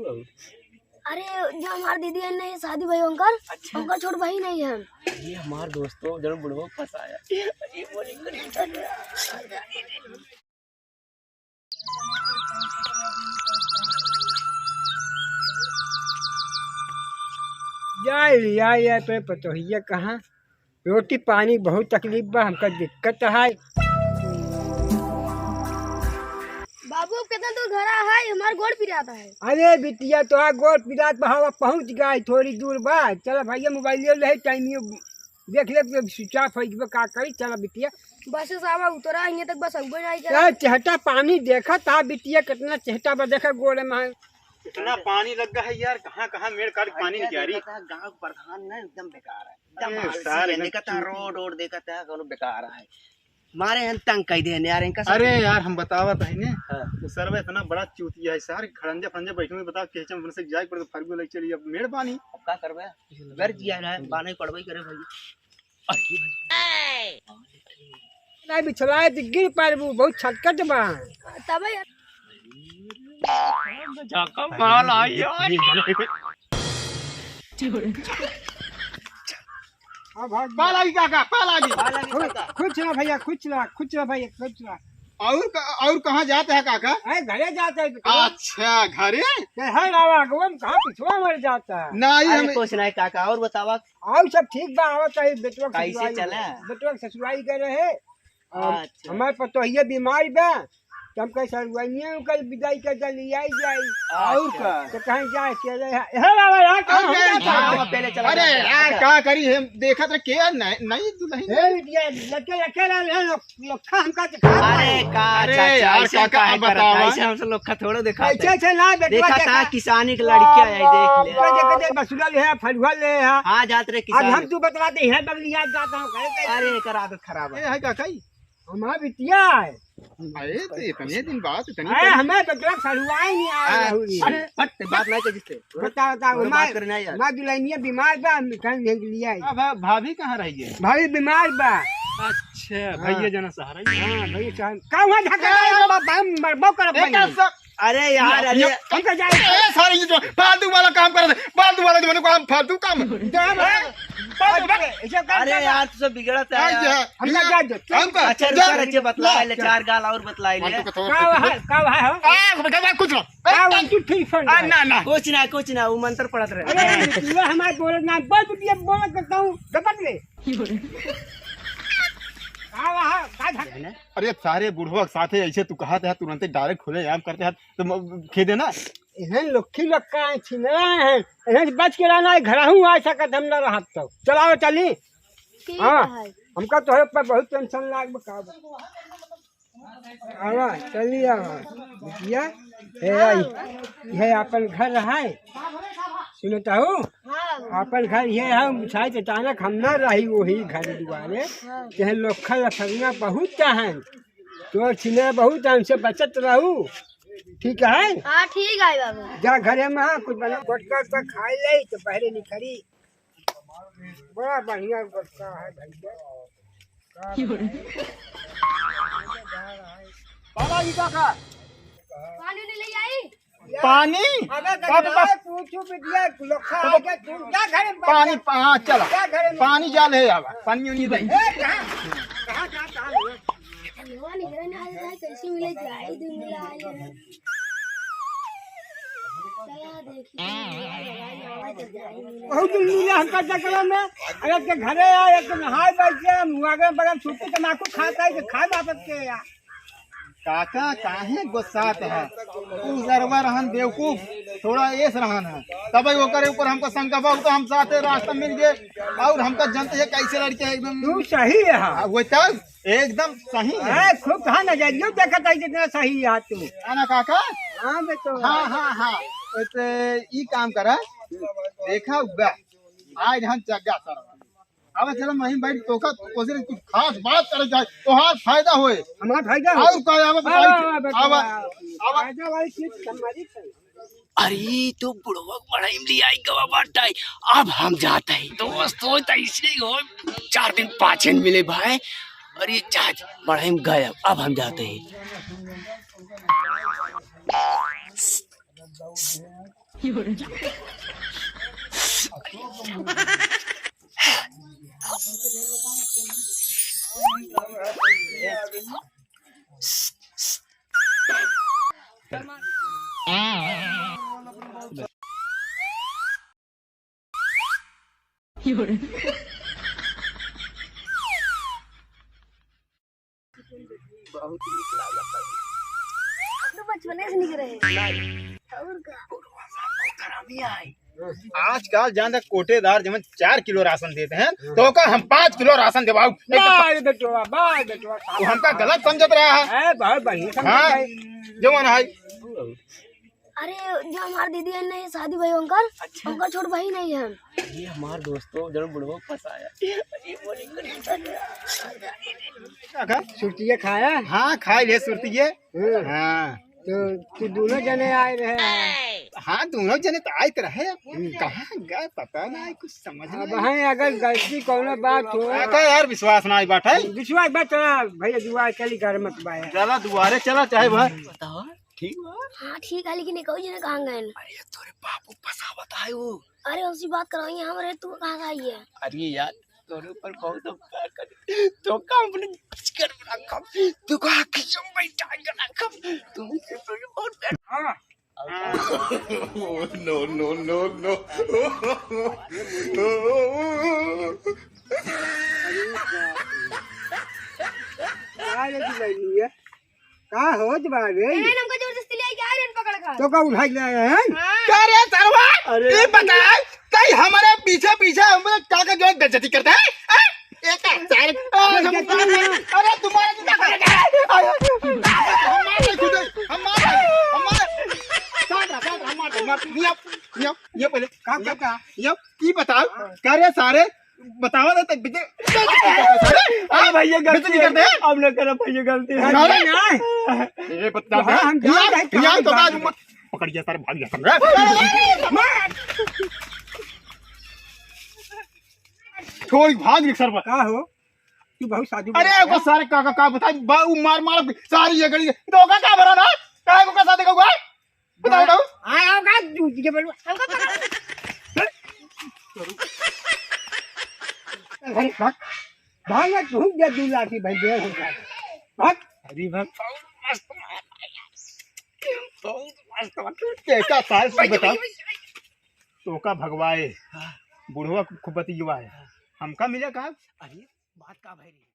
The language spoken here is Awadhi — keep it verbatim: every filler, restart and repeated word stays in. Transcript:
अरे, जो हमार दीदी है ना, ये शादी भाई उनकर, अच्छा। उनकर छोट भाई नहीं है। ये हमार दोस्तों, जब बुढ़वा फंसाया। ये बोली, जाए, जाए, जाए, पे पतोहिया कहाँ? रोटी पानी बहुत तकलीफ बा, हमका दिक्कत है। बाबू, अब कितना दूर घर आ है, हमार गोड़ पिराता है। अरे बिटिया, तोहार गोड़ पिरात बा, हवा पहुँच गए, थोड़ी दूर बा। चला भैया, मोबाइल ले ले, टाइम ये देख ले, तो स्विच ऑफ हो गया, का करी? चला बिटिया। बस साहब, उतरा, यहाँ तक बस अगुए नहीं करा। यार, चेहटा पानी देखा था बिटिया, कितना चेहटा बा, देखा गोड़ में। इतना पानी लग गया है यार, कहाँ, कहाँ मेड़ काट के पानी निकाली। गाँव प्रधान ना एकदम बेकार है, एकदम अरे आलसी सारे है, एकदम देखा था चूतिया। रोड, रोड देखा था, कोनो बेकार है। मारे हम तंग कई देने यार इनका सब। अरे यार, हम बतावत है ने, हाँ। वो सरवा इतना बड़ा चूतिया है सार, खड़ंजा फड़ंजा बैठे हुए, बताओ, केचम उनसे जाए पड़े तो फरगु लग चली, अब मेड़ पानी। अब का करबे? घर जिया ना, पानी पड़बे करे भाई। नहीं बिछलाए तो गिर पड़बू, बहुत छटकत बा। तबे यार। झाका माल आई यार। हाँ भाई। पाल आई काका, पाल आई। पाल आई काका। खुश रह भैया, खुश रह, खुश रह भैया, खुश रह। और क-, और कहाँ जाते हैं काका? अरे घरे जाते हैं। अच्छा, घरे? ते है ना, आगवा में कहाँ पिछवा मर जाता है? नहीं, अरे हम कुछ नहीं काका, और बतावा। और सब ठीक बा, आवत है बेटवा के कैसे ससुराई, चला? बेटवा के ससुराई गए रहे। और अच्छा। हमार पतोहिया बीमार बा, तो हम कहे सरुआइया ओकर विदाई कर दे, लियाई जाई। और का? तो कहीं जाए के रहे, हे बाबा, यहाँ कहाँ और हम क्या जाता है? हाँ, पहले चला अरे जाता है। यार, अच्छा। का करी, हम देखत रहे, के यार, नई, नई दुल्हन। हे बिटिया, लके, लके रहे, लोग, लोग खा हमका दिखा अरे पाए। का अरे चाचा, यार, ऐसे काका, काहे आप करत बतावा। है? ऐसे हमसे लोग खा थोड़ो देखा ऐसे, थे। ऐसे ना, बेटवा देखा देखा। था, किसानी के लड़किया है, देख ले। बाप रे, देख, देख, बसुरा ले है, फरुआ ले है। हाँ, जात रहे अब किसान। हम तू बतलाते हैं, बगलिया जाता हूँ, कहे, कहे। अरे, एकर आदत खराब है। ए, है का, कई? हमार बिटिया है। अरे, तो इतने दिन बाद, इतनी अरे, कम हमें बेटवा सरुआई नहीं आया हाँ, रहू रे। अरे, हट, बात नहीं कर जिससे। बता, बता, तोरे हमार, बात करना है यार। हमार दुल्हनिया बीमार बा, हम कहीं भेज लिया है। अब भा-, भाभी कहाँ रह गई? भाभी बीमार बा। अच्छा, हाँ। भैया जना सहारा ही। हाँ, भैया सहारा। का हुआ धक्का ए, मारे, बा-, बा-, मरबो करब ए, भाई। का सब अरे यार, अरे। हमका जाए। ए, सारे ये जो फालतू वाला काम कर रहे, फालतू वाला जो काम, फालतू काम। जा, ए, फालतू काम। ऐसे काम अरे कर। यार, तू सब बिगड़त है हाँ, यार। जा। हमका जा, जा। हमका अच्छा, जा। रुक, रुक, बतला जा, ले, जा। चार गाल और बतला ले। फालतू का तो का है, का है, हो? आ, बेटा, कुछ ना। का है, तू ठीक सुन आ, रहा है। ना, ना। कुछ ना, कुछ ना, वो मंत्र पढ़त रहे। अरे, तू हमारे बोलत ना, बोल, तू ये बोलत करता हूँ, गपत ले। का है, का झगड़ा? अरे सारे बुढ़वा के साथे ऐसे तू कहत है, तुरंते direct खुलेआम करते हैं, तो म-, खेदे ना। इन्हें लुक्खी लोग का है, छिनरा है, इन्हें बच के रहना है, घर हूँ आ सकत हम ना रहत तो। चलाओ चली। ठीक हाँ, है। हमका तोहरे पर बहुत tension लाग बा, का बा। आवा, चली आवा। बिटिया, हे आई, ये अपन घर है। सुनत हूँ? हाँ। अपन घर ये है, शायद अचानक हम ना रही वही घर दुआरे। हाँ। चाहे लोखा लफंगा बहुत चाहें, तो छिने बहुत हमसे बचत रहू, ठीक है? हाँ, ठीक है बाबू। जा घरे में, हाँ, कुछ बना, गुटखा उटखा खाए ले, तो पहले निकली। बड़ा बढ़िया गुटखा है भैया। बाबा जी का का? पानी नहीं ले आई? पानी? अबे कब गजरा बा-, पूछू बिटिया, लोखा तब आके तू जा घरे में पानी, बैठ जा। हाँ, चला। जा घरे में। पानी जा ले आवा, पानी उनी दे। ए, कहाँ? कहाँ, कहाँ, कहाँ ले? लोहा निकरे ना आए, कैसे मिले जाए, दो मिला आए। चला देखी, दो मिला आए, आए तो जाए मिले। बहुत दिन मिले हमका जंगल में। अरे के घरे आ, एक नहाए बैठ के, मुआ के बगल छुट्टी तमाकू खाता है, कि खाए वापस के यार। काका, काहे गुस्सात है? उ सरवा रहन बेवकूफ, थोड़ा एस रहन है। तब ओकरे ऊपर हमका शंका बा, उ तो हम साथे रास्ता मिल गए और हमका जनते है कैसे लड़के हैं एकदम। तू सही है। हाँ, वो तो एकदम सही है। अरे, खूब कहा नजरियो देखत है जितना सही है तू। है ना काका? हाँ, बेटो। हाँ, हाँ, हाँ। तो ई काम करा, देखा हुआ, आज हम जग्गा सरवा। अब चलो, महीन भाई, तोका, ओसे कुछ खास बात करे जाए, तोहार फायदा होए। हमार फायदा होए? और का, आवा, आवा, बताई, आवा, आवा, आवा। आवा। फायदा वाली चीज हमारी है। अरे, तो बुढ़वा के मड़ई में लियाई गवा बाटा है। अब हम जाते हैं। दोस्त हो तो ऐसे ही हो, चार दिन पाँच दिन मिले भाई। अरे, चाचा, मड़ई में गए, अब हम जाते हैं। बहुत नीक लागत है। हम तो बचपने से निक रहे। और का? बहुत हरामी है। आजकल जान तक कोटेदार जब चार किलो राशन देते हैं, तो ओका हम पाँच किलो राशन देवाऊ। बाय बेटवा, बाय बेटवा। वो हमका गलत समझत रहा है। ए, बहुत बढ़िया समझत हाँ, है। जवन है। अरे, जो हमार दीदी है नहीं, शादी भाई उनकर, अच्छा। उनकर छोट भाई नहीं है। ये हमार दोस्तों, जरा बुढ़वा फंसाया। अरे, बोले, काका? सुरतिया खाया? हाँ, खाई ले सुरतिया। हम्म। हाँ। तो तू दोनों जने आए रहे हैं? हाँ, दोनों जने तो आए तो रहे। हम्म। कहाँ गए, पता ना है, कुछ समझ अब नहीं। हैं, अगर गलती कौनो बात हो। काका यार, विश्वास ना आई बात है। विश्वास बात है, भैया, जुआ चली, घर मत बाया। चला, दुआरे चला, चाहे भाई। बताओ। ठीक बा? हाँ, ठीक है, लेकिन एक और जने कहाँ गए हैं? अरे, तोरे बापू फंसावत है वो। अरे, उसी बात करो, ये हमरे तू कहाँ से आई है? अरे यार, तोरे ऊपर बहुत उपकार कर, तो का अपने जिगर में रखब, तो का अखियों में बैठा के रखब, तुमसे तोरे बहुत प्यार। हाँ। No, no, no, no। अरे बाप रे। क्या रे तू बहनी है? का होत बा रे? ए, हमको जबरदस्ती ले आके आ रहे हैं पकड़ कर। तो का उठा के ले आए हैं? हाँ। का रे सरवा? अरे। ये बता, कई हमारे पीछे पीछे हमारे काका जो है बेइज्जती करता है? हाँ? ये का सारे, अरे, अरे, हम, बेइज्जती नहीं। अरे, तुम्हारा तो क्या करेगा? अरे, हम मार नहीं खुद, हम मार नहीं, हम मार। साथ रहा, साथ रहा, हम मार, हम मार। ये, ये, ये पहले, का, ये, का, का? ये, ये बताओ, का रे सारे? बतावा ना, तब बिजली, अरे भैया, गलती बिजली कर दे। अब ना करो भैया, गलती है। अरे, नहीं। ए, बता हाँ, दे। हम जा रहे हैं, यहाँ, यहाँ तो काम आज मत पकड़ गया, सारे भाग गया, समझा? छोड़, भाग गया, सर। का हो? तू बहुत साधु अरे, बा। वो सारे का, का, का बताई, बा-, वो मार, मार, सारी ये गली, तो का, का भरा ना? काय को का साथ देखा हुआ? बताओ, बताओ। हाँ, आओ का, दूध के बोलो। हमको पकड़। अरे, भाग। भाग ना, तू दे दू लाठी, भाई, देर हो जाए। भाग। अरे, भाग। बहुत मस्त मार। बहुत मस्त मार। कैसा साल से अरे, बता? अरे, अरे। तो का भगवाए? हाँ। बुढ़वा खूब बतियुआ है। हाँ। हमका मिला का? अरे, बात का भई रही?